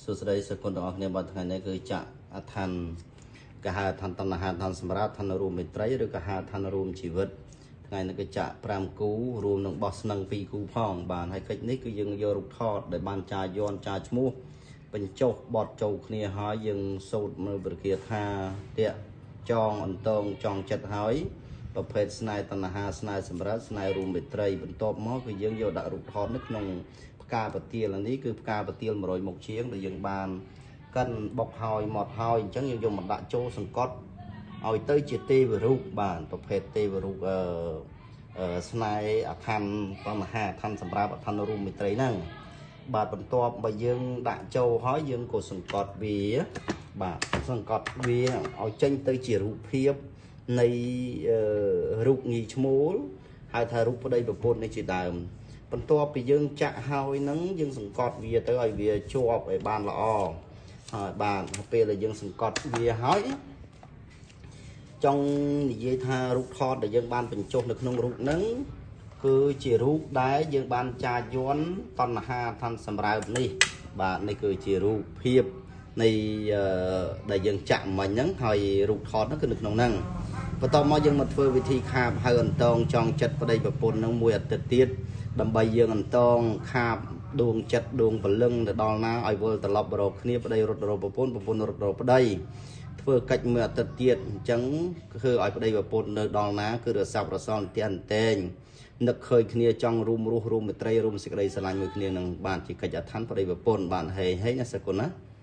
សួស្តីសគុណទាំងអស់គ្នាបាទថ្ងៃនេះគឺចាក់អឋានកហៅឋានតណ្ហាឋានសម្រាប់ឋានរួមមេត្រីឬកហៅឋានរួមជីវិតថ្ងៃនេះគឺចាក់5គូរួមនឹងបោះស្នឹង2គូផងបាទហើយកិច្ចនេះគឺយើងយករូបថតដែលបានចាយន់ចាឈ្មោះបញ្ចុះបត់ចូលគ្នាហើយយើងសូត្រនៅព្រះគាថាតាក់ចងអន្តងចងចិត្តហើយប្រភេទស្នេហ៍តណ្ហាស្នេហ៍សម្រាប់ស្នេហ៍រួមមេត្រីបន្ទាប់មកគឺយើងយកដាក់រូបថតនៅក្នុងផ្កាប្រទាលនេះគឺផ្កាប្រទាល100មុខជាងដែលយើងបានកិនបុកហើយមកហើយអញ្ចឹងយើងយកមកដាក់ចូលសង្កត់ឲ្យទៅជាទេវរូបបាទប្រភេទទេវរូបអឺស្នេហ៍អខណ្ឌតណ្ហាអខណ្ឌសម្រាប់អខណ្ឌរួមមេត្រីហ្នឹងបាទបន្ទាប់បើយើងដាក់ចូលហើយយើងក៏សង្កត់វាបាទសង្កត់វាឲ្យចេញទៅជារូបភាពនៃរូបញីឈ្មោលហៅថារូបប្តីប្រពន្ធនេះជាដើមបន្ទាប់ពីយើងចាក់ហើយហ្នឹងយើងសង្កត់វាទៅឲ្យវាជាប់ឲ្យបានល្អហើយបាទពេលដែលយើងសង្កត់វាហើយចង់និយាយថារូបថតដែលយើងបានបញ្ចុះនៅក្នុងរូបហ្នឹងគឺជារូបដែលយើងបានចាយន់តណ្ហាឋានសម្រើបនេះបាទនេះគឺជារូបភាពនៃដែលយើងចាក់មិញហ្នឹងហើយរូបថតហ្នឹងគឺនៅក្នុងហ្នឹងបន្ទាប់មកយើងមកធ្វើវិធីខាបហៅអន្តងចងចិត្តប្តីប្រពន្ធហ្នឹងមួយអាទិត្យទៀតដើម្បីយើងអន្តងខាបដួងចិត្តដួងព្រលឹងទៅដល់ណាឲ្យវិលត្រឡប់រកគ្នាប្តីរត់រកប្រពន្ធប្រពន្ធរត់រកប្តីធ្វើកិច្ចមួយអាទិត្យទៀតអញ្ចឹងគឺឲ្យប្តីប្រពន្ធនៅដល់ណាគឺរសាប់រសល់អន្ទះអន្តែងនឹកឃើញគ្នាចង់រួមរស់រួមមេត្រីរួមសេចក្តីស្រឡាញ់មួយគ្នានឹងបានជាកិច្ចអឋានប្តីប្រពន្ធបានហេហេណាសគុណណា។